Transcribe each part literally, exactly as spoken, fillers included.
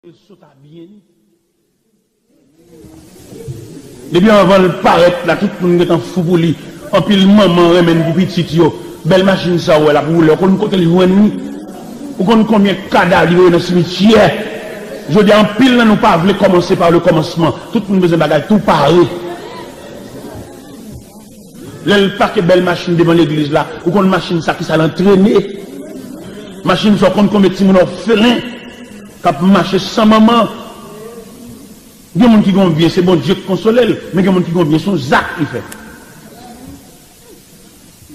Sot a byen li. Depi anvan l parèt la, tout moun gentan fou pou li. Anpil manman renmen l pou pitit yo. Bèl machin sa w wè la pou woule, ou konn kote l jwenn li? Ou konn konbyen kadav li voye nan simityè? Jodi a, anpil nan nou pa vle kòmanse pa le kòmansman. Tout moun bezwen bagay tou pare. Lè l pake bèl machin devan legliz la, ou konn machin sa ki sa l antrene? Machin sa, ou konn konbyen timoun òfelen k ap mache san manman? Gen moun ki gen yon byen, se Bondye k konsole l, men gen moun ki gen yon byen, se yon zak li fè.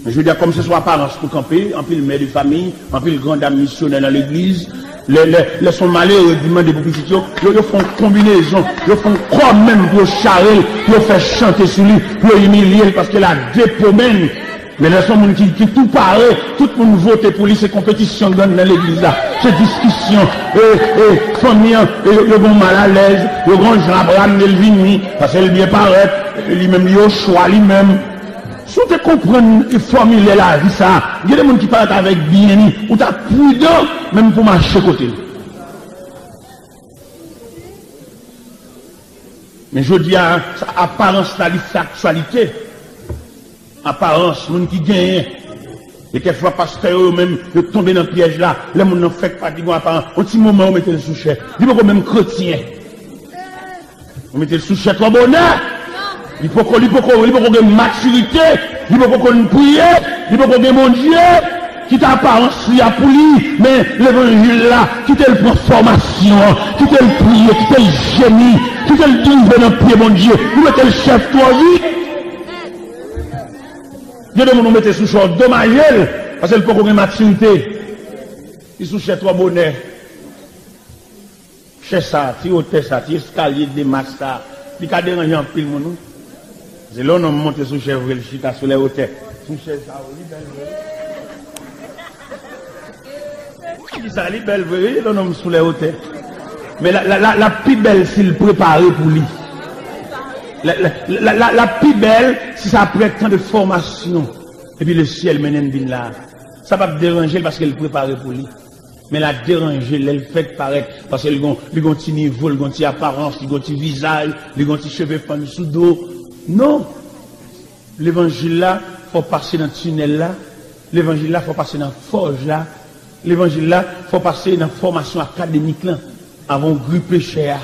Men jodi a, kòm se sou aparans nou kanpe, anpil mè de fanmi, anpil gran dam misyonè nan legliz, lè, lè, lè se yon malere ki mande pou pitit yo, yo, yo fè yon konbinezon, yo fè yon kò menm pou yo chare l, pou yo fè chante sou li, pou yo imilye l, paske l a de po menm. Men lè se yon moun ki, ki tou pare, tout moun vote pou li, se konpetisyon k gen nan legliz la, se diskisyon, e, e, fanmi an, e, yo, yo gen yon malalèz, yo gen yon jan ap ramne l vini, paske l byen parèt, e, li menm li ochwa li menm. Si w te konprann fòmilè lavi sa a, gen de moun ki parèt avèk byen li, ou ta pridan menm pou mache kote l. Men jodi a, sa, aparans la, li fè aktyalite. Aparans, moun ki genyen. E kèk fwa, pastè yo, yo menm, yo tonbe nan pyèj la. Lè moun nan fèk pa gen yon aparans, yon ti moman, yo mete l sou chè. Li poko menm kretyen. Yo mete l sou chè twò bonè. Li poko, li poko, li poko gen matirite. Li poko konn priye. Li poko gen Bondye. Kite aparans li a pou li, men levanjil la, kite l pran fòmasyon an, kite l priye, kite l jemi, kite l drive nan pye Bondye. Nou mete l chèf twò vit. Gen de moun nou mete sou chè w, domaje l, paske l poko gen matirite. Li sou chè twò bonè. Chè sa, ti wotè sa, ti eskalye de mach sa, li ka deranje anpil moun, wi. Se lè yon nonm monte sou chè vre, l chita sou lè wotè. Sou chè sa, wi, li bèl vre. Ki sa, li bèl vre, wi, lè yon nonm sou lè wotè. Men la, la, la, la pi bèl si l prepare pou li. La, la, la, la, la pi bèl si sa apre tan de fòmasyon. Epi le syèl mennen l vin la. Sa p ap deranje l paske l prepare pou li. Men l a deranje lè l fèk parèt, paske li gon, li gon ti nivo, li gon ti aparans, li gon ti vizaj, li gon ti cheve fann sou do. Non! Levanjil la, fò w pase nan tinèl la. Levanjil la, fò w pase nan fòj la. Levanjil la, fò w pase nan fòmasyon akademik lan, avan w gripe chè a.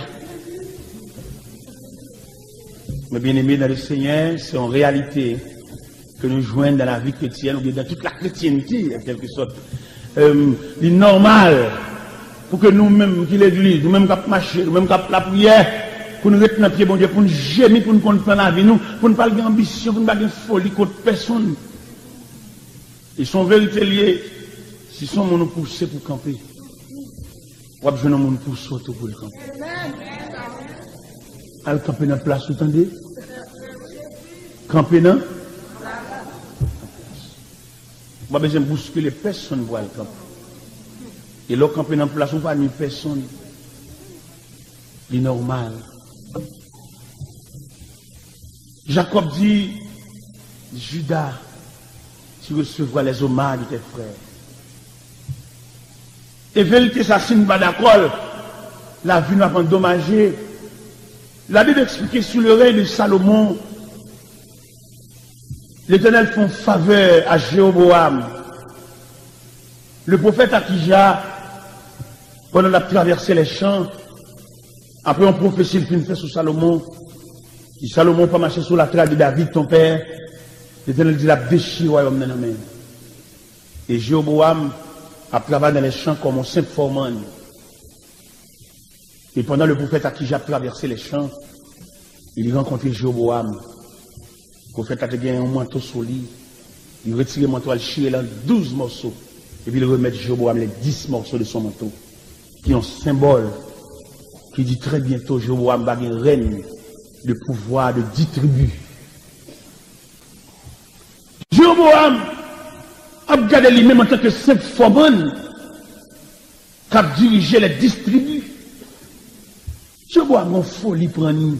Mes bien-aimés dans le Seigneur, se yon reyalite ke nou jwenn dan lavi kretyèn, oubyen dan tout la kretyente, an kèlke sòt. Em, li nòmal pou ke nou menm ki legliz, nou menm k ap mache, nou menm k ap lapriyè, pou n ret nan pye Bondye, pou n jemi, pou n konn plan lavi nou, pou n pa al gen anbisyon, pou n pa gen foli kont pèsonn. E se yon verite l ye, si se yon moun ou pouse pou kanpe, w ap jwenn yon moun pouse w tou pou l kanpe. Al kanpe nan plas ou, tande. Kanpe nan. Ou pa bezwen bouskile pèsonn pou al kanpe. E lè w kanpe nan plas ou, ou pa nwi pèsonn. Li nòmal. Jacob dit, Judas, tu recevras les hommages de tes frères. E verite sa, si n pa dakò l, lavi nou ap andomaje. La Bible explique sous le règne de Salomon, Letènèl fè yon favè a Jewoboam. Le pwofèt Akija, pandan l ap travèse lè chan, apre yon pwofesi l fin fè sou Salomon, si Salomon pa mache sou latrè de David, ton pè, Letènèl di l ap dechire wayòm nan nan men l. E Jewoboam ap travay nan lè chan kòm yon senp fòmann. E pandan le pwofèt Akija ap travèse lè chan, li rankontre Jewoboam. Pwofèt la te gen yon manto sou li. Li retire manto a, li chire l an douz mòso. Epi li remèt Jewoboam les dix morceaux de son manteau, ki yon senbòl ki di trè byento Jewoboam va gen rèn de pouvwa de dis tribi. Jewoboam ap gade li menm antanke senp fòmann k ap dirije les dix tribus. Jewoboam gen yon foli pran li.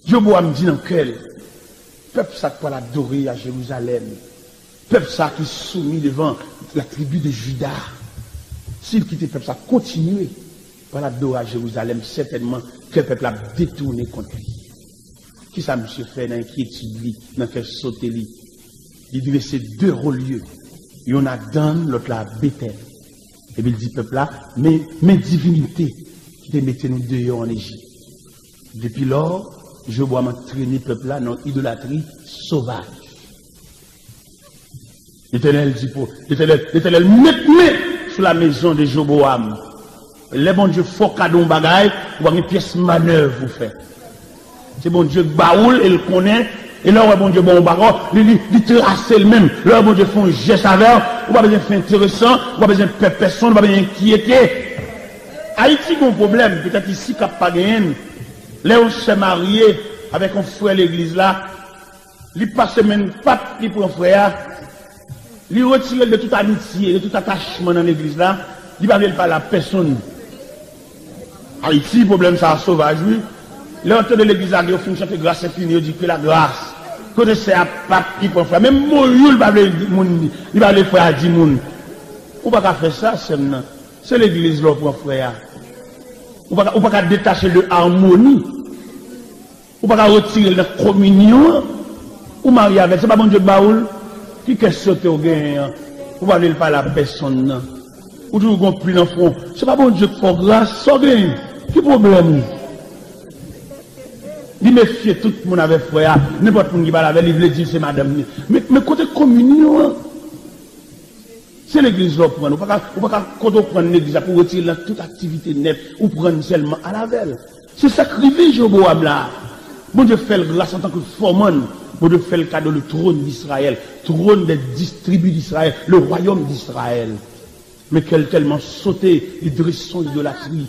Jewoboam di nan kè l, pèp sa k pral adore a Jerizalèm, pèp sa ki soumi devan la tribi de Jida, si l kite pèp sa kontinye, pral adore a Jerizalèm, sètènman, kè pèp la ap detounen kont li. Kisa misye fè nan enkyetid li, nan kè sote li? Li drese de rolye, yonn a Dann, lòt la a Betèl. Epi l di pèp la, men, men divinite ki te mete nou deyò ann Ejip. Depi lò, Jewobowam antrene pèp la nan idolatri sovaj. Letènèl di pou Letènèl, Letènèl met men sou la maison de Jéroboam. Lè Bondye fè w kado yon bagay, ou pa gen pyès manèv ou fè. Se Bondye k ba ou l e l konnen. E lè w wè Bondye ba w yon bagay, li, li, li trase l menm. Lè w wè Bondye fè yon jès avè w, ou pa bezwen fè enteresan, ou pa bezwen pè pèsonn, ou pa bezwen enkyete. Ayiti gen yon pwoblèm, petèt isi k ap pa genyen l. Lè yon sè marye avèk yon frè legliz la, li pase men pap, li pran frè a, li retire l de tout amitye, de tout atachman nan legliz la, li pa vle l pale a pèsonn. Ayiti, pwoblèm sa a sovaj, wi. Lè yo tande legliz la, yo fin chante gras enfini, yo di ke lagras. Kote sè a pap, li pran frè a. Menm mo yo, li pa vle di moun, li pa vle frè a di moun. Ou pa ka fè sa, sè m nan. Se legliz la w pran frè a. Ou pa ka, ou pa ka detache l de amoni. Ou pa ka retire l nan kominyon an. Ou marye avè l, se pa Bondye k ba ou l? Ki kè sote w genyen an? Ou pa vle l pale a pèsonn nan. Ou toujou gon pli nan fwon. Se pa Bondye k fè w gras, sa w genyen? Ki pwoblèm ou? Li mefye tout moun avè frè a. Nenpòt moun ki pale avè l, li vle di l se madanm li. Men, men kote kominyon an? Se legliz la w pran l. Ou pa ka, ou pa ka, kote w pran legliz la pou w retire l nan tout aktivite nèt, ou pran l sèlman al avè l. Se sa k rive Jewobowam la. Bondye fè l gras antanke fòmann. Bondye fè l kado le trône d'Israël, trône des dix tribus d'Israël, le royaume d'Israël. Men kè l tèlman sote, li drese yon idolatri.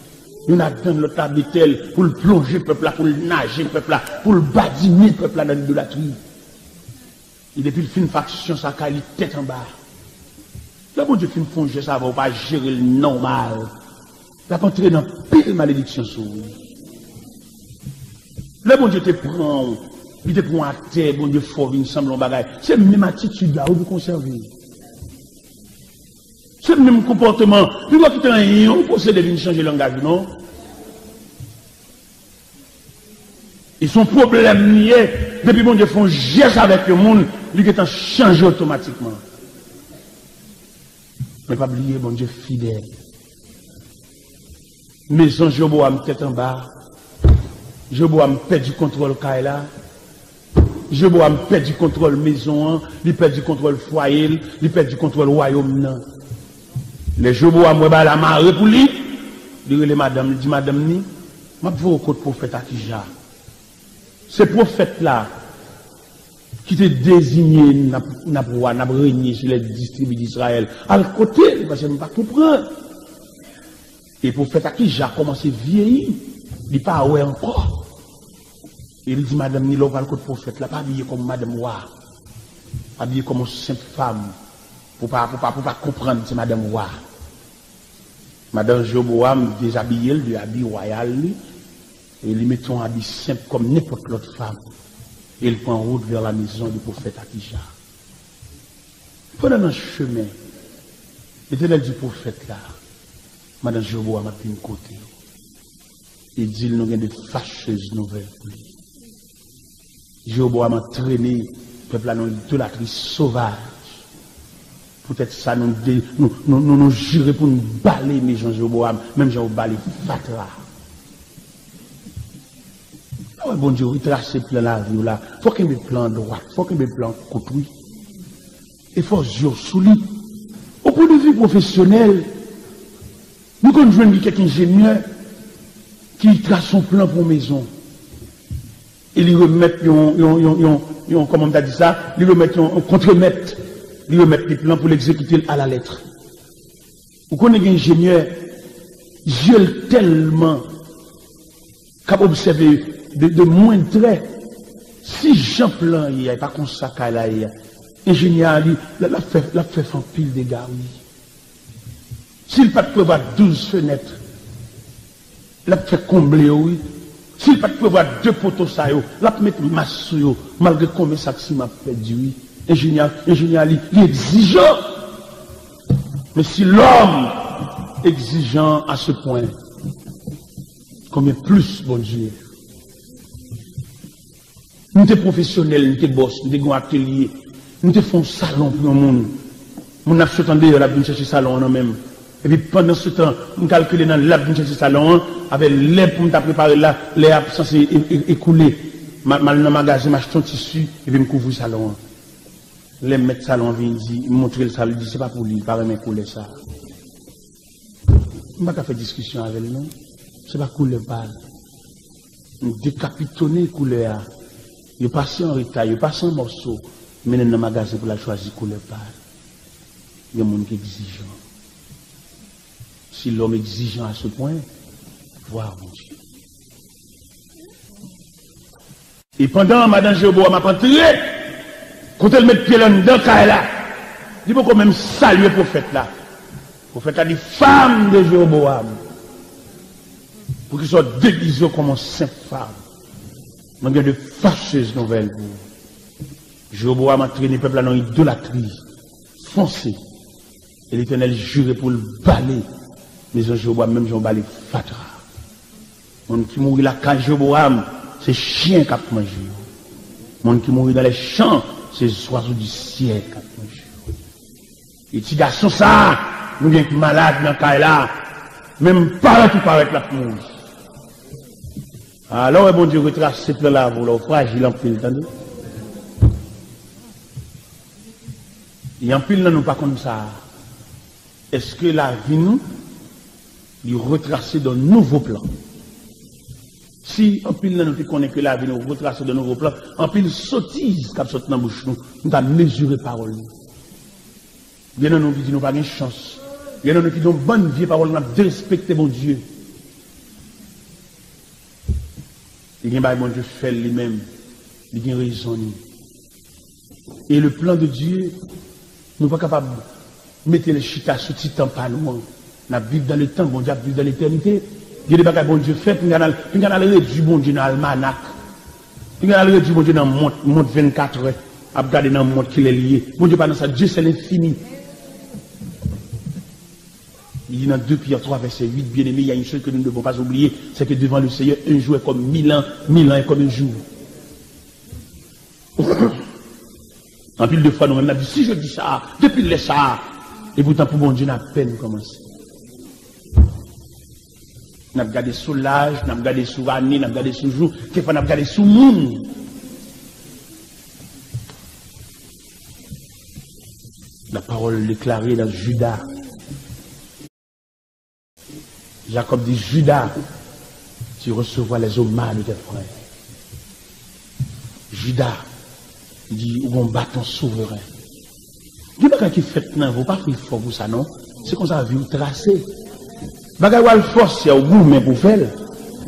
Yonn a Dann, lòt la Betèl, pou l plonje pèp la, pou l naje pèp la, pou l badinen pèp la nan lidolatri. E depi l fin fè aksyon sa kay li tèt anba. Lè Bondye fin fè yon jès avè w, ou pa jere l nòmal, l ap antre nan pil malediksyon sou ou. Lè Bondye te pran w, li te pran w atè, Bondye fè w vin sanble yon bagay. Se menm atitid la ou pou konsève. Se menm konpòteman. Li pa kite anyen ou posede vin chanje langaj ou, non. E se yon pwoblèm li ye. Depi Bondye fè yon jès avèk yon moun, li gentan chanje otomatikman. Men pa bliye, Bondye fidèl. Mezon Jewobowam tèt anba. Jewobowam pèdi kontwòl kay la. Jewobowam pèdi kontwòl mezon an, li pèdi kontwòl fwaye l, li pèdi kontwòl wayòm nan. Lè Jewobowam wè bagay la mare pou li, li rele madanm, li di madanm ni, "M ap voye w kot pwofèt Akija. Se pwofèt la ki te deziye n ap, n ap wa, n ap renye sou lè dis tribi d Izrayèl. Al kote l, paske m pa konprann." E pwofèt Akija kòmanse vyeyi, li pa wè ankò. E li di madanm ni, "Lè w pral kot pwofèt la, pa abiye kòm madanm wa. Abiye kòm yon senp fanm, pou pa, pou pa, pou pa konprann se madanm wa." Madanm Jewobowam dezabiye l de abi wayal li, e li mete yon abi senp kòm nenpòt lòt fanm, e l pran wout vè la mezon de pwofèt Akija. Pandan nan chemen, Letènèl di pwofèt la, "Madanm Jewobowam ap vin kote w." E di l, "Nou gen de fachèz nouvèl pou li." Jewobowam antrene pèp la nan idolatri sovaj. Poutèt sa, nou, de, nou, nou, nou, nou jire pou n bale mezon Jewobowam, menm jan yo bale fatra. Lè w wè Bondye retrase plan lavi w la, fò w kenbe plan an dwat, fò w kenbe plan an kout, wi. E fò zye w sou li. O pwen de vi pwofesyonèl, nou konn jwenn gen kèk enjenyè ki trase yon plan pou yon mezon. E li remèt yon, yon, yon, yon, yon, kòman m ta di sa? Li remèt yon, yon kontremèt. Li remèt li plan pou l egzekite l alalèt. Ou konnen gen enjenyè, zye l tèlman k ap obsève de, de mwendrè. Si jan plan ye a, e pa konsa kay la ye a, enjenyè a, li, l, l ap fè, l ap fè, fè anpil dega, wi. Si l pa t prevwa douz fenèt, l ap fè konble yo, wi. Si l pa t prevwa de poto sa yo, l ap met mas sou yo, malgre konbyen sak siman ap pèdi, wi. Enjenyè, enjenyè, li, li egzijan. Men si lòm egzijan à ce point, Konbyen plis, Bondye? M te pwofesyonèl, m te bòs, m te gen yon atelye, m te fè yon salon pou yon moun. Moun ap sot andeyò, l ap vin chèche salon an nan men m. Epi pandan se tan, m kalkile nan lè l ap vin chèche salon an, avè lè pou m ta prepare l la, lè a ap sanse e- e- ekoule. M a- m al nan magazen, m achte yon tisi, epi m kouvri salon an. Lè mèt salon an vini di, m montre l sa, li di, "Se pa pou li, li pa renmen koulè sa a." M pa ka fè diskisyon avè l, non. Se pa koulè pa l. M dekapitone koulè a. Yo pase an reta, yo pase an mòso, mennen l nan magazen pou l al chwazi koulè pa l. Gen moun ki egzijan. Si lòm egzijan a se pwen, vwa Bondye. E pandan madan Jewobowam ap antre, kote l met pye l anndan kay la, li poko menm salye pwofèt la. Pwofèt la di, "Femme de Jéroboam, poukisa w degize w kòm yon senp fanm? Mwen gen de fachez nouvèl pou ou." Jewobowam antrene pèp la nan idolatri fonse. E Letènèl jire pou l bale mezon Jewobowam menm jan w bale fatra. Moun ki mouri lakay Jewobowam, se chen k ap manje yo. Moun ki mouri dans les champs, se zwazo di syèl k ap manje yo. E ti gason sa a, nou gen k malad nan kay la, menm parèt ou parèt l ap mouri. Alò, wè Bondye retrase plan lavi w la, ou frajil anpil, tande. E anpil nan nou pa konn sa. Èske lavi nou, li retrase dans nouvo plan? Si anpil nan nou te konnen ke lavi nou retrase dans nouvo plan, anpil sotiz k ap sot nan bouch nou, nou ta mezire pawòl nou. Gen nan nou ki di nou pa gen chans. Gen nan nou ki di yon bann vye pawòl, n ap derespekte Bondye. Li gen bagay Bondye fè l li menm. Li gen rezon li. E le plan de Dieu, nou pa kapab mete l chita sou ti tan pa nou an. N ap viv dans le temps, Bondye ap viv dans l'éternité. Gen de bagay Bondye fè, pinga n al, pinga n al redui Bondye nan almanak. Pinga n al redui Bondye nan mont, mont vennkatrè. Ap gade nan mont kilè li ye. Bondye pa nan sa. Dieu, c'est l'infini. Li di nan de Pyè twa vèsè uit, bien-aimés, il y a une chose que nous ne devons pas oublier, c'est que devant le Seigneur, un jour est comme mille ans, mille ans est comme un jour. Anpil de fwa, nou menm, n ap di, "Si je dis ça, depi lè sa a." E poutan, pou Bondye, n apèn kòmanse. N ap gade sou laj, n ap gade sou ane, n ap gade sou jou, kèfwa n ap gade sou moun. La parole déclarée dans Juda. Jakòb di, Juda, tu recevras les hommages de tes frères. Juda, li di, ou gon baton souveren. Gen bagay ki fèt nan vi w, pa fè efò pou sa non. Se konsa vi w trase. Bagay w al fòse a, ou goumen pou fè l.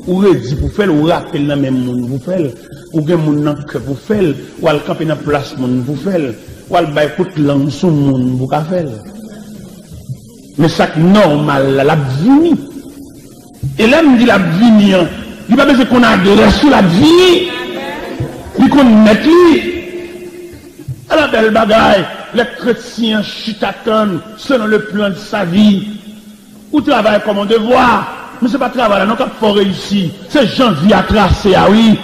Ou redi pou fè l, ou rape l nan men moun pou fè l. Ou gen moun nan kè pou fè l, ou al kanpe nan plas moun pou fè l. W al bay kout lang sou moun pou ka fè l. Men sa k nòmal la, l ap vini. E lè m di l ap vini an, li pa bezwen konn adrès ou, l ap vini. Li konn mèt li. Ala bèl bagay, lè kretyen an chita tann selon le plan de sa vie. Ou travay kòm yon devwa, men se pa travay la non k ap fè w reyisi. Se jan vi a trase a, wi.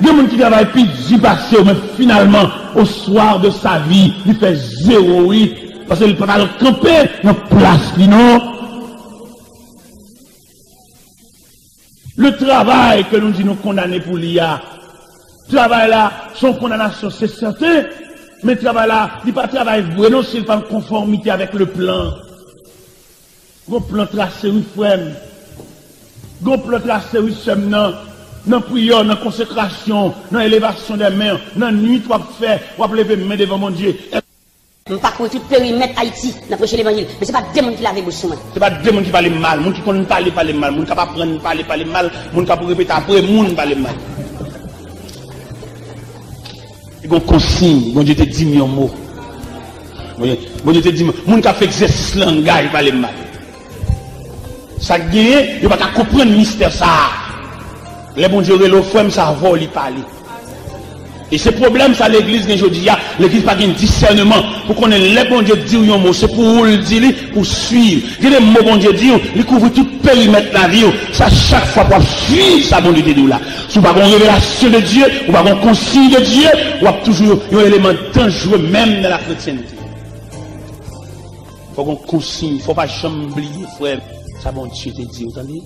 Gen moun ki travay pi di pase w, men finalman, au soir de sa vie, li fè zewo, wi. Paske li pa t al kanpe nan plas li, non. Le travay ke nou di nou kondane pou li a, travay la, se yon kondanasyon, se sèten, men travay la, li pa travay vre, non, si l pa an konfòmite avèk le plan. Gon plan trase wi frè m. Gon plan trase wi sè m nan, nan priyè, nan konsekrasyon, nan elevasyon dè men, nan nuit w ap fè, w ap leve men devan Bondye. M pakouri tout perimèt Ayiti nan preche levanjil, men se pa de moun ki lave bouch sou mwen. Se pa de moun ki pale m mal, moun ki konn pale, pale m mal, moun k ap aprann pale, pale m mal, moun k ap repete apre moun pale m mal. Gon konsiy, Bondye te di m yon mo. Bondye, Bondye te di m, moun k ap fè egzèsis langaj pale m mal. Sa k genyen, yo pa ka konprann mistè sa a. Lè Bondye rele w, frè m, se avè w li pale. E se pwoblèm sa legliz gen jodi a. Legliz pa gen disèneman pou konnen lè Bondye di w yon mo, se pou ou l di li, pou w swiv. Gen de mo Bondye di w, li kouvri tout perimèt lavi w. Sa chak fwa pou w ap swiv sa Bondye te di w la. Si w pa gen yon revelasyon de Dye, ou pa gen yon konsiy de Dye, w ap toujou yon eleman danjere menm nan lakretyente. Fò w gen yon konsiy, fò w pa janm bliye, frè m, sa Bondye te di w, tande?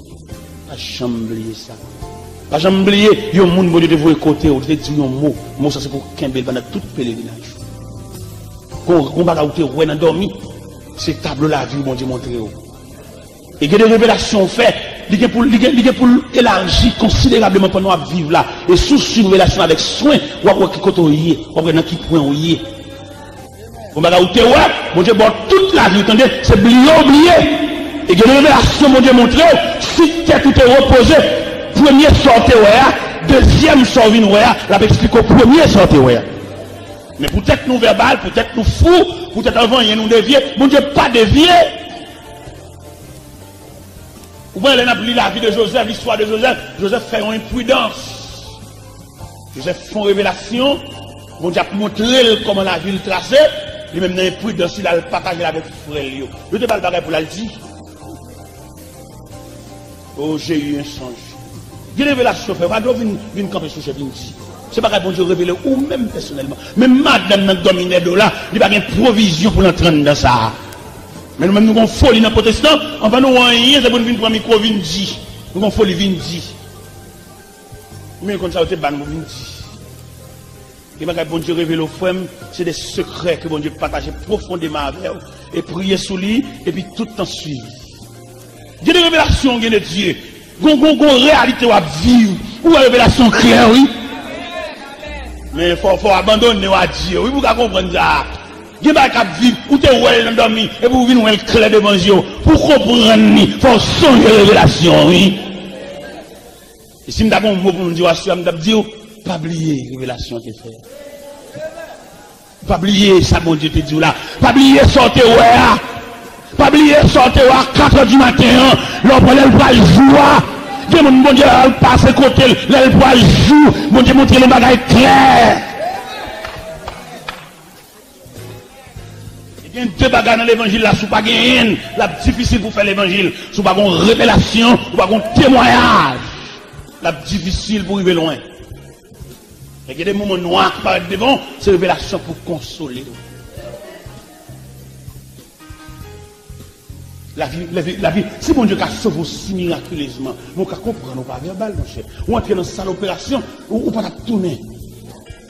Pa janm bliye sa. Pa janm bliye, yon moun Bondye te voye kote w, te di w yon mo. Mo sa se pou w kenbe l pandan tout pelerinaj ou. Gon, gon bagay ou te wè nan dòmi, se tablo lavi w Bondye montre w. E gen de revelasyon w fè, li gen pou, li gen, li gen pou l elaji konsiderableman pandan w ap viv la. E si w swiv revelasyon avèk swen, w ap wè ki kote w ye, w ap wè nan ki pwen w ye. Yon bagay ou te wè, Bondye ba w tout lavi w, tande, se bliye w bliye. E gen de revelasyon Bondye montre w, si tèt ou te repoze, premye sa w te wè a, dezyèm sa w vin wè a, l ap eksplike w premye sa w te wè a. Men poutèt nou vèbal, poutèt nou fou, poutèt anvanyen nou devye, Bondye pa devye. Ou wè, lè n ap li lavi de Jozèf, istwa de Jozèf, Jozèf fè yon enpridans. Jozèf fè yon revelasyon, Bondye ap montre l kòman lavi l trase, li menm nan enpridans li, l al pataje l avèk frè l yo. Yo te ba l bagay pou l al di. Oh, j'ai eu un songe. Gen revelasyon, frè, pa dwe vin, vin kanpe sou chè, vin di. Se bagay Bondye revele ou menm pèsonèlman. Menm madanm nan k dòmi nan do la, li pa gen pwovizyon pou l antre anndan sa a. Men nou menm nou gon foli nan pwotestan, anvan nou wè anyen, se pou n vin pran mikwo, vin di. Nou gon foli, vin di. Ou menm konn sa yo te ban nou pou vin di. Gen bagay Bondye revele w, frè m, se de sekrè ke Bondye pataje pwofondeman avè w, e priye sou li, epi tout tan swiv. Gen de revelasyon w gen de Dye. Gon, gon, gon reyalite w ap viv. Ou wè revelasyon klè, wi. Men fò, fò w abandone w a Dye, wi, pou w ka konprann sa. Gen bagay k ap viv, ou te wè l nan dòmi, epi w vin wè l klè devan je w. Pou w konprann li, fò w sonje revelasyon, wi. E si m ta gen yon mo pou m di w aswè a, m t ap di w, pa bliye revelasyon te fè. Pa bliye sa Bondye te di w la. Pa bliye sa w te wè a. Pa bliye sa w te wè a katrè di maten an. Lè w pran lè l pral jou a. Gen moun Bondye lè l pase kote l, lè l pral jou, Bondye montre l yon bagay klè. Gen de bagay nan levanjil la, si w pa genyen l, l ap difisil pou w fè levanjil. Si w pa gen yon revelasyon, ou pa gen yon temwayaj, l ap difisil pou w rive lwen. Men gen de moman nwa ki parèt devan w, se revelasyon pou konsole w. Lavi, lavi, lavi, si Bondye ka sove w si mirakilezman, men w ka konprann ou pa vèbal, monchè. Ou antre nan sal operasyon, ou, ou pa t ap tounen.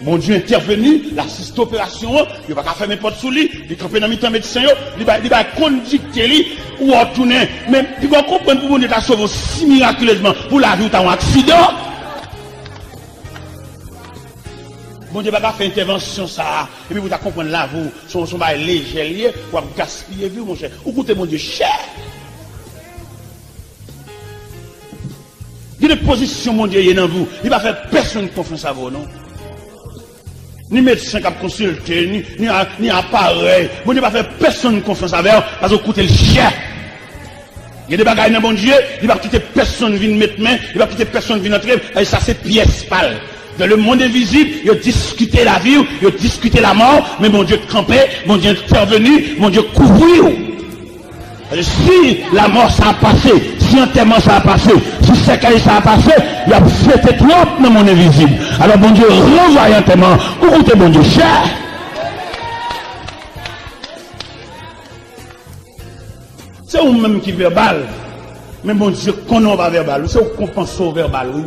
Bondye entèveni, l asiste operasyon an, yo pa ka fèmen pòt sou li, li kanpe nan mitan medsen yo, li bay, li bay kondikte li, ou wè w tounen. Men, li fè w konprann pou Bondye ta sove w si mirakilezman, pou lavi w ta yon aksidan. Bondye pa ka fè entèvansyon sa a, epi pou w ta konprann lavi w, se yon, se yon bagay lejè l ye, w ap gaspiye vi w, monchè. Ou koute Bondye chè. Gen de pozisyon Bondye ye nan vi w, li pa fè pèsonn konfyans avè w, non. Ni medsen k ap konsilte, ni, ni a, ni aparèy. Bondye pa fè pèsonn konfyans avè w, paske w koute l chè. Gen de bagay nan Bondye, li p ap kite pèsonn vin met men, li p ap kite pèsonn vin antre, e sa se pyès pa l. Dans le monde invisible, yo diskite lavi w, yo diskite lamò, men Bondye kanpe, Bondye entèveni, Bondye kouvri w. Paske si lamò sa a pase, si antèman sa a pase, si sèkèy sa a pase, y ap fete twòp nan mond envizib. Alò Bondye ranvwaye antèman, ou koute Bondye chè. Se ou menm ki vèbal, men Bondye konnen w pa vèbal, wi. Se ou k panse w vèbal, wi.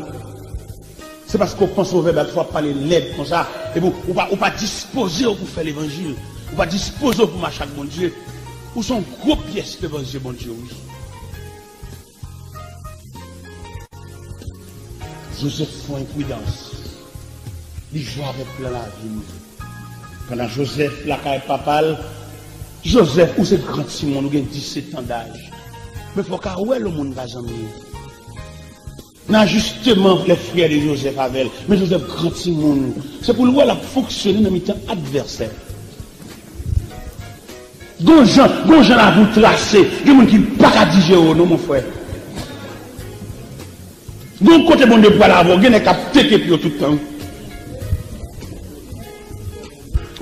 Se paske w panse w vèbal, fò w ap pale lèd konsa. Epi w pa, ou pa dispoze w pou fè levanjil. Ou pa dispoze w pou mache ak Bondye. Ou se yon gwo pyès devan zye Bondye, wi. Jozèf fè yon enpridans. Li jwe avèk plan lavi l. Pandan Jozèf lakay papa l, Jozèf, ou se gran timoun, ou gen disèt an daj. Men fò w ka wè lè yon moun pa zanmi w. Nan ajisteman lè frè de Jozèf avè l. Men Jozèf gran timoun. Se pou l wè l ap fonksyone nan mitan advèsè. Gon jan, gon jan lavi w trase. Gen moun ki pa ka dijere w non, mon frè. Gon kote Bondye pral avè w, gen nèg k ap teke pye w tout tan.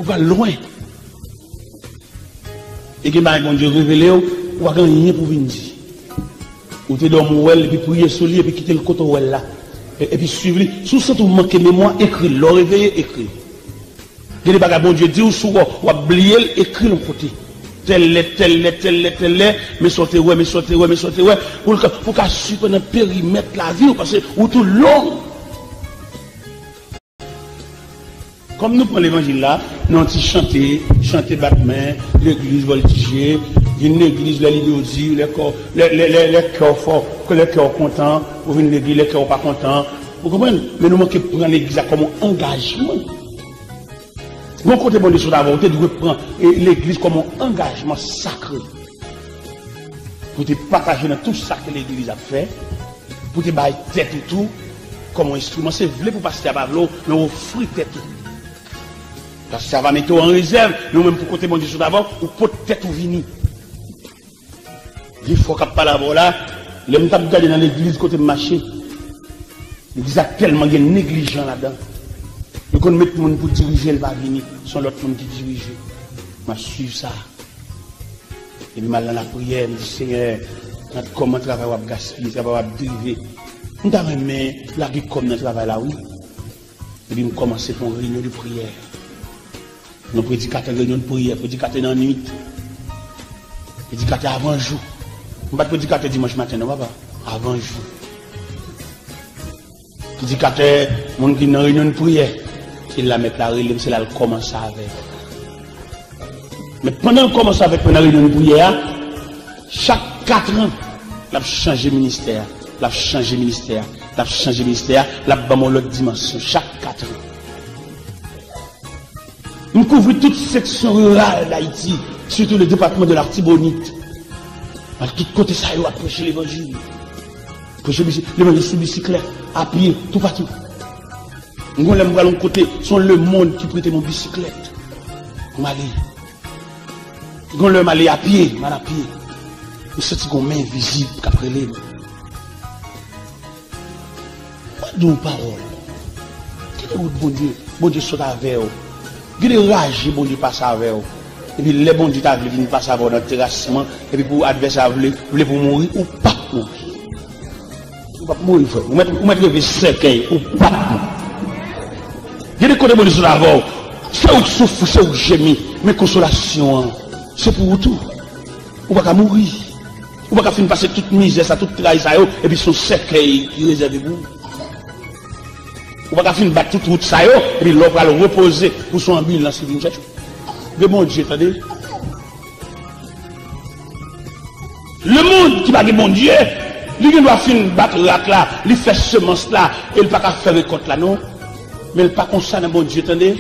Ou pral lwen. E gen bagay Bondye revele w, ou pa gen anyen pou vin di. Ou te dòmi, ou wè l, epi priye sou li, epi kite l kote w wè l la. E- Epi swiv li. Si w santi w manke memwa, ekri l. Lè w reveye, ekri l. Gen de bagay Bondye di w, si w wè w ap bliye l, ekri l yon kote. Tèl lè, tèl lè, tèl lè, tèl lè, men sa w te wè, men sa w te wè, men sa w te wè, pou l ka, pou w ka swiv nan perimèt lavi w, paske ou tou long. Kòm nou pran levanjil la, nan ti chante, chante bat men, legliz vòltije, vin legliz lè li dodi, lè kò, lè, lè, lè, lè kè w fò, lè kè w kontan, ou vin legliz lè kè w pa kontan. Ou konprann? Men nou manke pran legliz la kòm yon angajman. Gon kote Bondye sot avè w, ou te dwe pran, e, legliz kòm yon angajman sakre. Pou te pataje nan tout sa ke legliz ap fè, pou te bay tèt ou tou kòm yon enstriman. Se vle pou pastè a pa vle w, men w ofri tèt ou. Pastè a va mete w an rezèv, men ou menm pou kote Bondye sot avè w, ou pot tèt ou vini. Gen fwa k ap pale avè w la, lè m t ap gade nan legliz kote m mache, legliz la tèlman gen neglijan ladan. Yo konn met moun pou dirije, l pa vini, se yon lòt moun ki dirije. M ap swiv sa. Epi m al nan lapriyè, m di, Senyè, gad kòman travay w ap gaspiye, travay w ap drive. M ta renmen lage kò m nan travay la, wi. Epi m kòmanse fè yon reyinyon de priyè. Yon predikatè reyinyon de priyè, predikatè nan nuit, predikatè avan jou. M pa t predikatè dimanch maten, non, papa. Avan jou. Predikatè, moun ki nan reyinyon de priyè, se la mèt la rele m, se la l kòmanse avè m. Men pandan l kòmanse avèk mwen nan reyinyon de priyè a, chak katran, l ap chanje ministè a, l ap chanje ministè a, l ap chanje ministè a, l ap ban m yon lòt dimansyon chak katran. M kouvri tout seksyon riral Dayiti, sitou le depatman de Latibonit. Al tout kote sa yo ap preche levanjil. Preche bisi-, levanjil sou bisiklèt, a pye, toupatou. M gon lè m pral yon kote, se yon lemonn ki prete m yon bisiklèt pou m ale. Gon lè m ale a pye, m al a pye. M santi gon men envizib k ap rele m. Mwen di w pawòl. Gen de wout Bondye, Bondye sot avè w. Gen de raje Bondye pase avè w. Epi lè Bondye ta vle vin pase avè w nan terasman, epi pou advèsè a vle, vle pou w mouri, ou p ap mouri. Ou p ap mouri, frè. Ou mèt, ou mèt leve sèkèy, ou p ap mouri. Gen de kote Bondye sot avè w. Se ou k soufri, se ou k jemi, men konsolasyon an, se pou ou tou. Ou pa ka mouri. Ou pa ka fin pase tout mizè sa, tout tray sa yo, epi se yon sèkèy ki rezève pou ou. Ou pa ka fin bat tout wout sa yo, epi lè w pral repoze, pou se yon anbilans ki vin chèche w. Gen Bondye, tande. Lemonn ki pa gen Bondye, li gen dwa fin bat rat la, li fè semans la, e l pa ka fè rekòt la, non. Men l pa konsa nan Bondye, tande.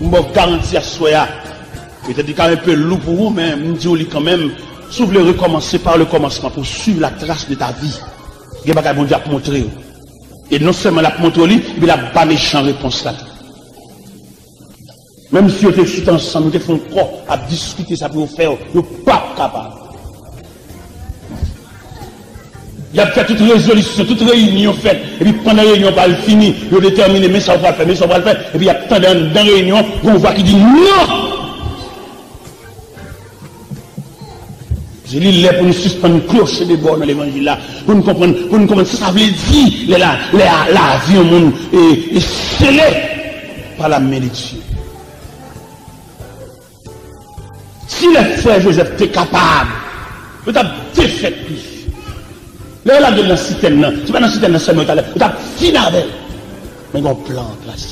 M ba w garanti aswè a. Petèt li ka enpe lou pou ou, men m di w li kanmenm. Si w vle rekòmanse par le kòmansman pou swiv la tras de ta vi, gen bagay Bondye ap montre w. E non sèlman l ap montre w li, epi l ap ba mechan repons la tou. Menm si yo te chita ansanm, yo te fè yon kò, ap diskite sa pou yo fè w, yo p ap kapab. Y ap fè tout rezolisyon, tout reyinyon fèt. Epi pandan reyinyon pral fini, yo detèmine, men sa w pral fè, men sa w pral fè. Epi y ap tande anndan reyinyon, gon vwa ki di, "Non!" Se li lè pou nou sispann kloche de bò nan levanjil la, pou nou konprann, pou nou konprann sa sa vle di lè la, lè a, lavi yon moun e, e sele pa la men de Dye. Si lè frè Jozèf te kapab, yo t ap defèt li. Lè yo lage l nan sitèn nan, se pa nan sitèn nan sèlman yo t ale, yo t ap fin avè l. Men gen yon plan an plas.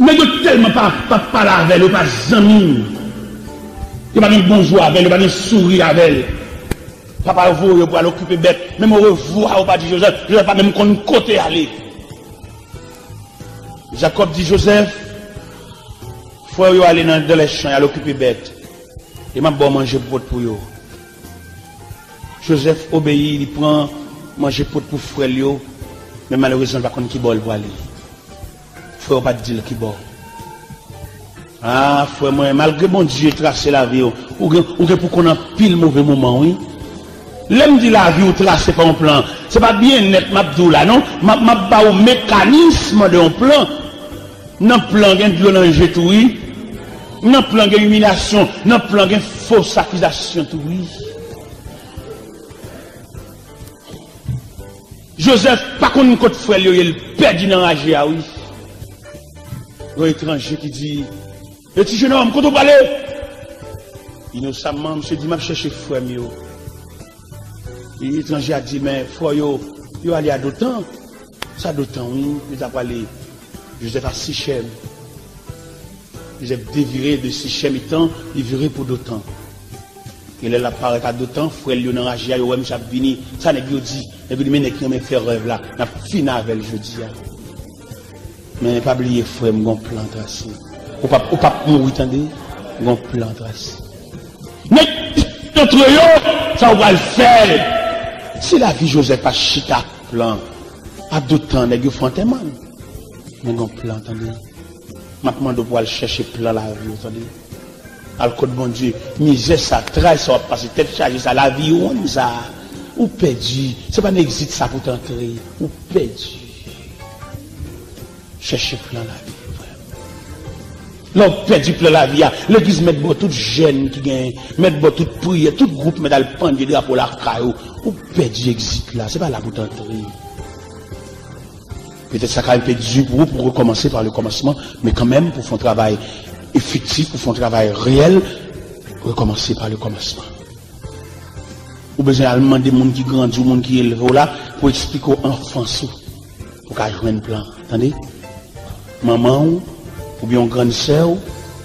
Nèg yo tèlman pa, pa pale avè l, yo pa zanmi l. Yo pa gen bonjou avè l, yo pa gen souri avè l. Papa yo voye yo pou al okipe bèt. Menm orevwa yo pa di Jozèf. Jozèf pa menm konn kote ale. Jakòb di Jozèf, "Frè w yo ale nan, dans les champs, y al okipe bèt. E m ap ba w manje pou pot pou yo." Jozèf obeyi, li pran manje pot pou frè l yo, men malerezman, l pa konn ki bò l pwale. Frè w pa t di l ki bò. A, frè mwen, malgre Bondye trase lavi w, ou gen, ou gen pou konn anpil move moman, wi. Lè m di lavi w trase pa yon plan, se pa byennèt m ap di w la, non. M ap, m ap ba w mekanism de yon plan. Nan plan, gen dlo nan je tou, wi. Nan plan, gen imilyasyon. Nan plan, gen fos akizasyon tou, wi. Jozèf pa konn kot frè l yo ye, l pèdi nan raje a, wi. Yon etranje ki di, "E ti jenòm, kote w prale?" Inosamman, misye di, "M ap chèche frè m yo." E etranje a di, "Men frè w yo, yo ale a Dotan." "Sa Dotan, wi, yo ta prale." Jozèf a Sichèm. Jozèf devire de Sichèm etan, li vire pou Dotan. E lè l ap parèt a Dotan, frè l yo nan raje a, yo wè misye ap vini. Sa nèg yo di? Nèg yo di, "Men nèg ki renmen fè rèv la, n ap fini avè l jodi a." Men pa bliye, frè m, gon plan trase. Ou p ap, ou p ap mouri, tande. Gon plan trase. Men antre yo, sa w pral fè? Si lavi Jozèf pa chita ak plan, a Dotan, nèg yo fè antèman l. Men gon plan, tande. M ap mande w pou w al chèche plan lavi w, tande. Al kot Bondye. Mizè sa, tray sa w ap pase, tèt chaje sa, lavi wonn sa, ou pèdi. Se pa nan egzit sa pou w t antre. Ou pèdi. Chèche plan lavi, frè. Lè w pèdi plan lavi a, legliz mèt ba w tout jèn ki genyen, mèt ba w tout priyè, tout gwoup mèt al pandye drapo lakay ou. Ou pèdi egzit la, se pa la pou w t antre. Petèt sa ka enpe di pou ou pou rekòmanse pa le kòmansman, men kanmenm pou fè yon travay efektif, pou fè yon travay reyèl, rekòmanse pa le kòmansman. Ou bezwen al mande moun ki grandi w, moun ki elve w la, pou eksplike w anfans ou, pou w ka jwenn plan an. Tande? Manman w, oubyen yon grann sè w,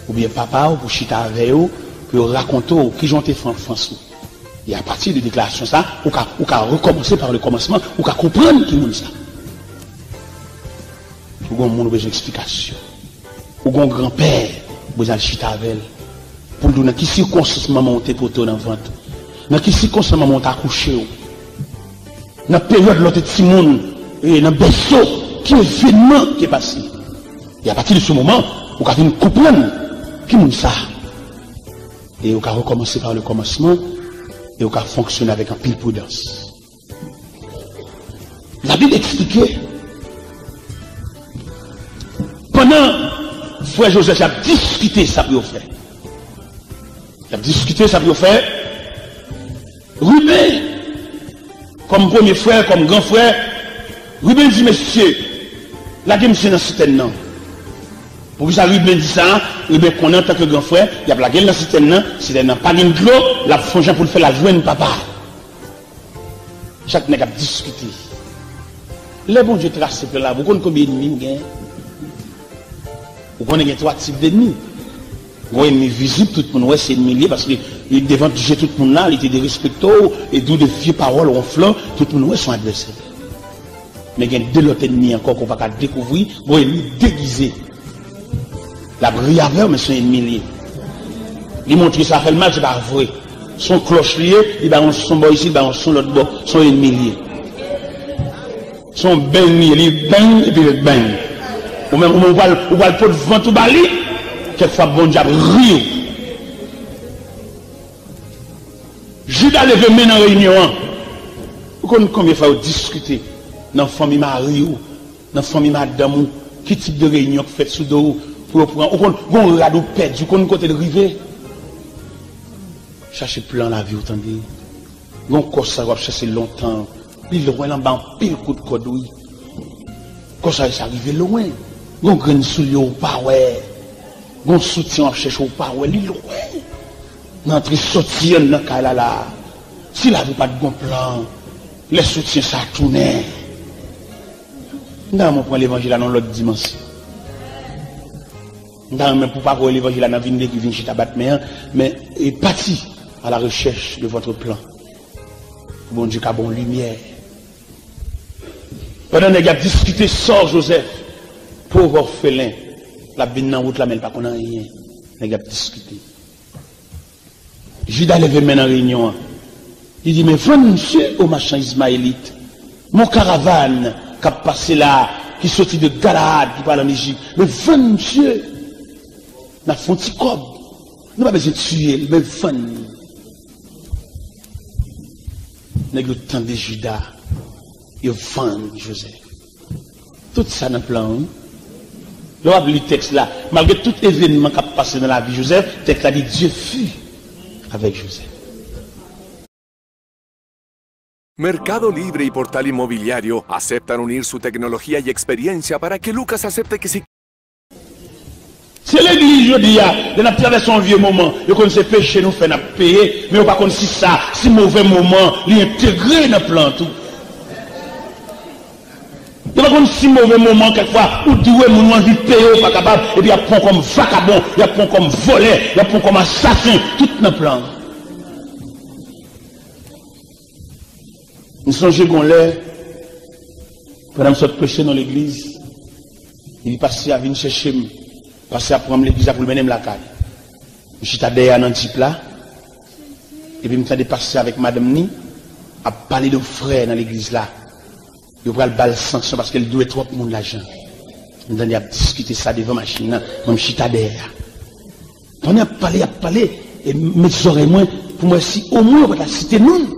oubyen papa w, pou chita avè yo, pou yo rakonte w kijan w te fè anfans ou. E apati de deklarasyon sa, ou ka, ou ka rekòmanse pa le kòmansman, ou ka konprann ki moun sa. Ou gon moun ou bezwen eksplikasyon. Ou gon granpè ou bezwen al chita avè l. Pou l di w nan ki sikonstans manman w te pote w nan vant. Nan ki sikonstans manman w te akouche w. Nan peryòd lè w te timoun, e nan bèso, ki evènman ki pase. E apati de se moman, ou ka vin konprann ki moun sa. E ou ka rekòmanse pa le kòmansman, e ou ka fonksyone avèk anpil pridans. Labib eksplike, pandan frè Jozèf y ap diskite sa pou yo fè, y ap diskite sa pou yo fè, Riben, kòm premye frè, kòm gran frè, Riben di, "Mesye, lage misye nan sitèn nan." Poukisa Riben di sa? Riben konnen antanke gran frè, y ap lage l nan sitèn nan, sitèn nan pa gen dlo, l ap fè yon jan pou l fè l al jwenn papa. Chak nèg ap diskite. Lè Bondye trase plan lavi w, ou konn konbyen ènmi w gen? Ou konnen gen twa tip dènmi. Gon ènmi vizib, tout moun wè se ènmi l ye, paske li devan je tout moun la, li te derespekte w, e di w de vye pawòl wonflan, tout moun wè se yon advèsè. Men gen de lòt ènmi ankò ke w pa ka dekouvri, gon ènmi degize. L ap ri avè w, men se yon ènmi l ye. Li montre sa fè l mal, se pa vre. Se yon klòch li ye, li bay yon son bò isi, li bay yon son lòt bò. Se yon ènmi l ye. Se yon beng li ye, li beng, epi l beng. Ou menm, ou menm, ou pral, ou pral pot vant ou ba li, kèk fwa Bondye ap ri w. Jida leve men nan reyinyon an. Ou konn konbyen fwa yo diskite nan fanmi mari w, nan fanmi madanm ou, ki tip de reyinyon k fèt sou do w pou yo pran. Ou konn, gon rad ou pèdi, ou konn kote l rive. Chache plan lavi w, tande. Gon kò sa w ap chèche lontan, li lwen l anba anpil kout kòd, wi. Kò sa, sa rive lwen. Gon grenn soulye w pa wè. Gon soutyen w ap chèche w pa wè, li lwen. Nan antre soti anndan kay la la. Si lavi w pa t gon plan, lè soutyen sa tounen. M ta renmen w pran levanjil la nan lòt dimansyon. M ta renmen pou w pa voye levanjil la nan vin legliz, vin chita bat men an, men e pati à la recherche de votre plan. Pou Bondye ka ba w limyè. Pandan nèg y ap diskite sò Jozèf, pòv òfelen, l ap vin nan wout la, men l pa konn anyen. Nèg y ap diskite. Jida leve men nan reyinyon an. Li di, "Men vann misye o machan Izmayelit. Men yon karavàn k ap pase la, ki soti de Galaad, ki pral ann Ejip. Men vann misye. N ap fè yon ti kòb. Nou pa bezwen tiye l, men vann li." Nèg yo tande Jida, yo vann Jozèf. Tout sa nan plan an, wi. Lè w ap li tèks la, malgre tout evènman k ap pase nan lavi Jozèf, tèks la di, Dieu fut avec Joseph. Mercado Libre y Portal Inmobiliario aceptan unir su tecnología y experiencia para que Lucas acepte que si Se legliz jodi a, lè n ap travèse yon vye moman, yo konn se peche nou fè n ap peye, men yo pa konn si sa, si movè moman, li entegre nan plan tou. Yo pa konn si movè moman, kèk fwa, ou dwe moun, ou anvi peye, ou pa kapab, epi y ap pran w kòm vakabon, y ap pran w kòm vòlè, y ap pran w kòm asasen, tout nan plan. M sonje gon lè, pandan m sot preche nan legliz, epi pastè a vin chèche m. Pastè a pran m legliz la pou l mennen m lakay. M chita dèyè a nan djip la, epi m tande pastè avèk madanm ni ap pale de yon frè nan legliz la. Yo pral ba l sanksyon paske l dwe twòp moun lajan. M tande y ap diskite sa devan machin nan, mwen m chita dèyè a. Pandan y ap pale, y ap pale, e m met zòrèy mwen pou m wè si omwen yo pa ta site non l.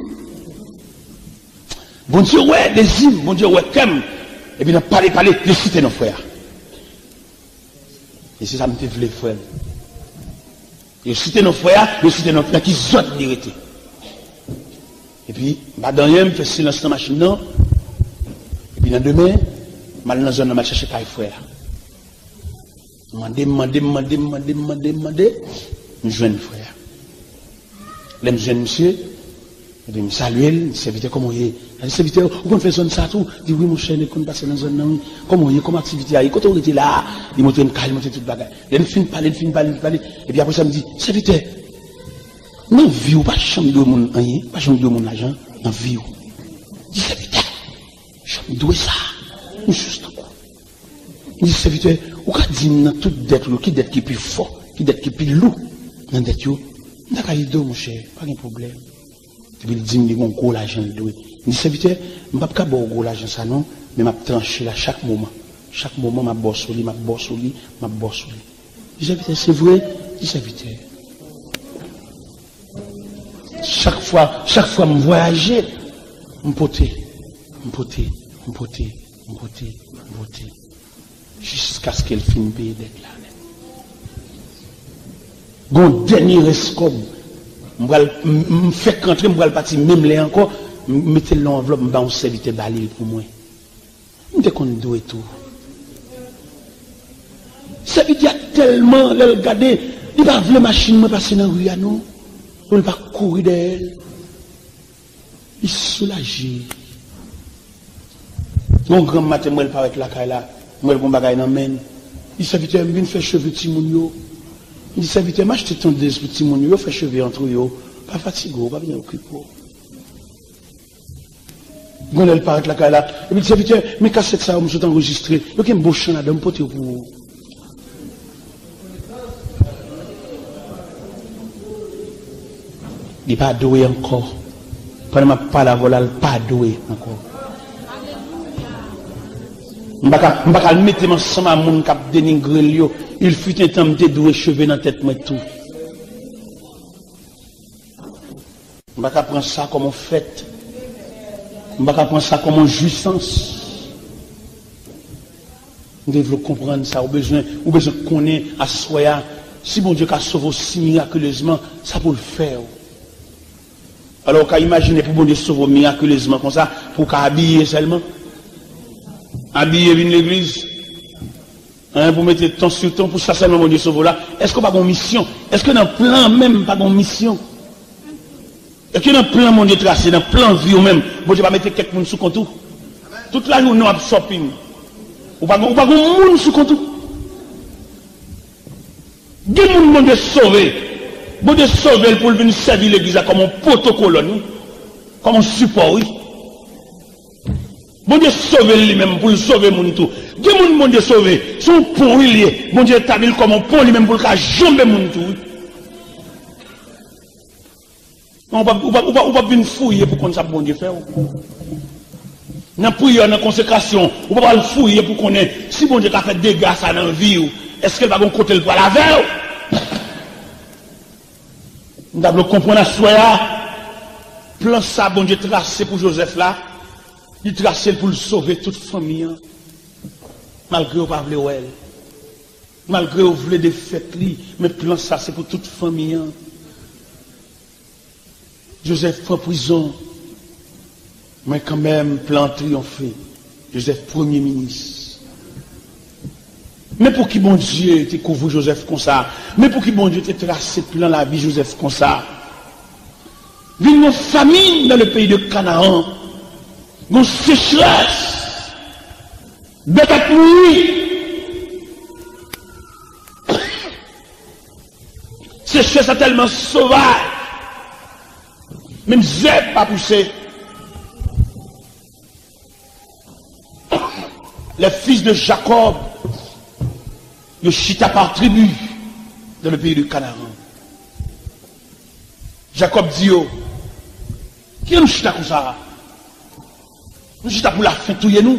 Bondye wè dezi m, Bondye wè kè m, epi nan pale, pale, yo site non frè a. E se sa m te vle, frè m. Yo site non frè a, yo site non nan ki zòn li rete. Epi, m pa di anyen, m fè silans nan machin nan. Epi nan demen, m al nan zòn nan, m al chèche kay frè a. M mande, m mande, m mande, m mande, m mande, m mande, m jwenn frè a. Lè m jwenn misye, epi m salye l, m di, sèvitè, kòman w ye? L di, sèvitè, ou konn fè zòn sa tou? Di, wi, monchè, nèg konn pase nan zòn nan, wi. Kòman w ye? Kòman aktivite a ye? Kote w rete la a? Li montre m kay, li montre tout bagay. Lè n fin pale, n fin pale, n fin pale, epi apre sa, m di, sèvitè, nan vi w, ou pa janm dwe moun anyen, ou pa janm dwe moun lajan nan vi w. Di, sèvitè, janm dwe sa, m jis tankou. M di, sèvitè, ou ka di m nan tout dèt ou yo, ki dèt ki pi fò, ki dèt ki pi lou nan dèt yo? M ta ka ede w, monchè, pa gen pwoblèm. Epi l di m li gen yon gwo lajan l dwe. M di, sèvitè, m p ap ka ba w gwo lajan sa non, men m ap tranche la chak moman. Chak moman, m ap ba w sou li, m ap ba w sou li, m ap ba w sou li. Li di, sèvitè, se vre? Li di, sèvitè, chak fwa, chak fwa m vwayaje, m pote, m pote, m pote, m pote, m pote, jiskaske l fin peye dèt la nèt. Gon dènye rès kòb, m pral, m, m fèk rantre, m pral pati menm lè ankò, m mete l nan yon anvlòp, m ba yon sèvitè ba li l pou mwen. M te konn dwe tou. Sèvitè a tèlman, lè l gade, li pa vle machin mwen pase nan ri a non, pou l pa kouri dèyè l. Li soulaje. Yon granm maten, m wè l parèt lakay la, m wè l gon bagay nan men l. Li di, sèvitè, m vin fè cheve timoun yo. M di, sèvitè, m achte tondez pou timoun yo, yo fè cheve antre yo. Pa fatige w, pa vin okipe w. Gon lè l parèt lakay la, epi l di, sèvitè, men kasèt sa yo m sot anrejistre, yo gen bon chan ladan, m pote yo pou ou. Li pa dwe ankò. Pandan m ap pale avè w la, l pa dwe ankò. M pa ka, m pa ka al mete m ansanm a moun k ap denigre l yo. Il fut un temps, m te dwe cheve nan tèt mwen tou. M pa ka pran sa kòm yon fèt. M pa ka pran sa kòm yon jwisans. M te vle w konprann sa. Ou bezwen, ou bezwen konnen aswè a, si Bondye ka sove w si mirakilezman, sa pou l fè w. Alò, ou ka imajine pou Bondye sove w mirakilezman konsa, pou w ka abiye sèlman? Abiye vin legliz? Hein, pou mete ton sou ton, pou sa sèlman Bondye sove w la? Èske w pa gon misyon? Èske nan plan menm pa gon misyon? Èske nan plan Bondye trase, nan plan vi w menm, Bondye pa mete kèk moun sou kont ou? Tout lajounen w ap shopping. Ou pa gon, ou pa gon moun sou kont ou. Gen moun Bondye sove. Bondye sove l pou l vin sèvi legliz la kòm yon poto kolòn, wi. Kòm yon sipò, wi. Bondye sove l li menm pou l sove moun tou. Gen moun Bondye sove, se yon pon wi l ye. Bondye etabli l kòm yon pon li menm pou l ka janbe moun tou, wi. Non, ou p ap, ou p ap, ou p ap, ou p ap vin fouye pou konn sa Bondye fè w. Nan priyè, nan konsekrasyon, ou pa pral fouye pou konnen si Bondye ka fè dega sa nan vi w, èske l pa gon kote l pral avè w? M ta vle w konprann aswè a. Plan sa Bondye trase pou Jozèf la, li trase l pou l sove tout fanmi an. Malgre yo pa vle wè l, malgre yo vle defèt li, men plan sa se pou tout fanmi an. Jozèf pran prizon, men kanmenm plan an triyonfe. Jozèf premye minis. Men pouki Bondye te kouvri Jozèf konsa? Men pouki Bondye te trase plan lavi Jozèf konsa? Vin yon famin nan le peyi de Kanaran. Yon sechrès. Bèt ap mouri. Sechrès la tèlman sovaj. Menm zèb pa pouse. Les fils de Jacob, yo chita pa tribi dans le pays de Canaan. Jakòb di yo, "Kijan nou chita konsa? Nou chita pou lafen touye nou?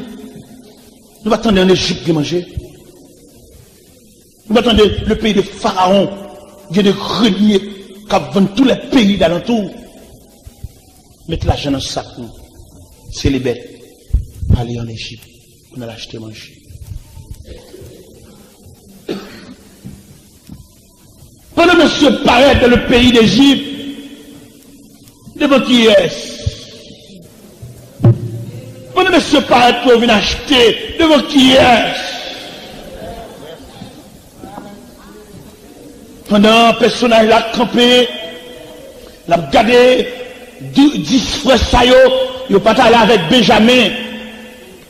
Nou pa tande ann Ejip gen manje? Nou pa tande le peyi de Farawon gen de grenier k ap vann tou lè peyi dalantou? Met lajan nan sak nou, sele bèt, ale ann Ejip pou n al achte manje." Pandan mesye parèt dans le pays d'Égypte, devan kiyès? Pandan mesye parèt pou yo vin achte, devan kiyès? Pandan pèsonaj la kanpe, l ap gade, di-, dis frè sa yo, yo pa t ale avèk Benjamen.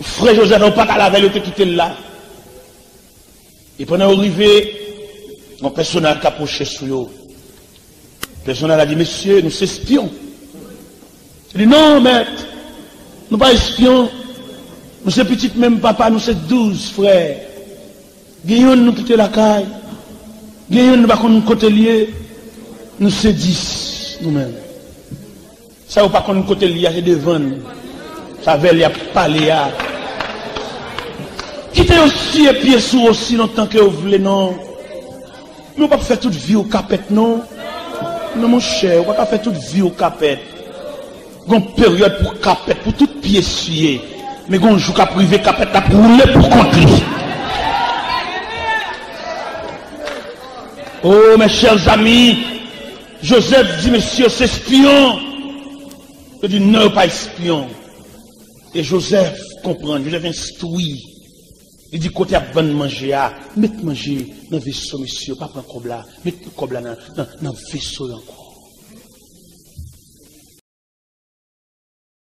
Frè Jozèf yo pa t ale avè l, yo te kite l la. E pandan yo rive, yon pèsonaj ka pwoche sou yo. Pèsonaj la di, "Mesye, nou se espyon." Li di, "Non, mèt, nou pa espyon. Nou se pitit menm papa, nou se douz frè. Gen yonn nou kite lakay, gen yonn nou pa konn kote l ye. Nou se dis, nou menm." Sa yo pa konn kote l ye a, se devan n. Se avè l y ap pale a. Kite yo siye pye sou ou osi lontan ke yo vle, non. Men w p ap fè tout vi w kapèt, non. Non, monchè, ou pa ka fè tout vi w kapèt. Gon peryòd pou kapèt, pou tout pye siye. Men gon jou k ap rive, kapèt la ap woule pou kont li. Oh, mes chers amis, Jozèf di, "Mesye, se espyon." Yo di, "Non, yo pa espyon." E Jozèf konprann, Jozèf enstwi. Li di, "Kote y ap vann manje a, met manje nan veso, mesye, pa pran kòb la, met kòb la nan, nan, nan veso yo ankò."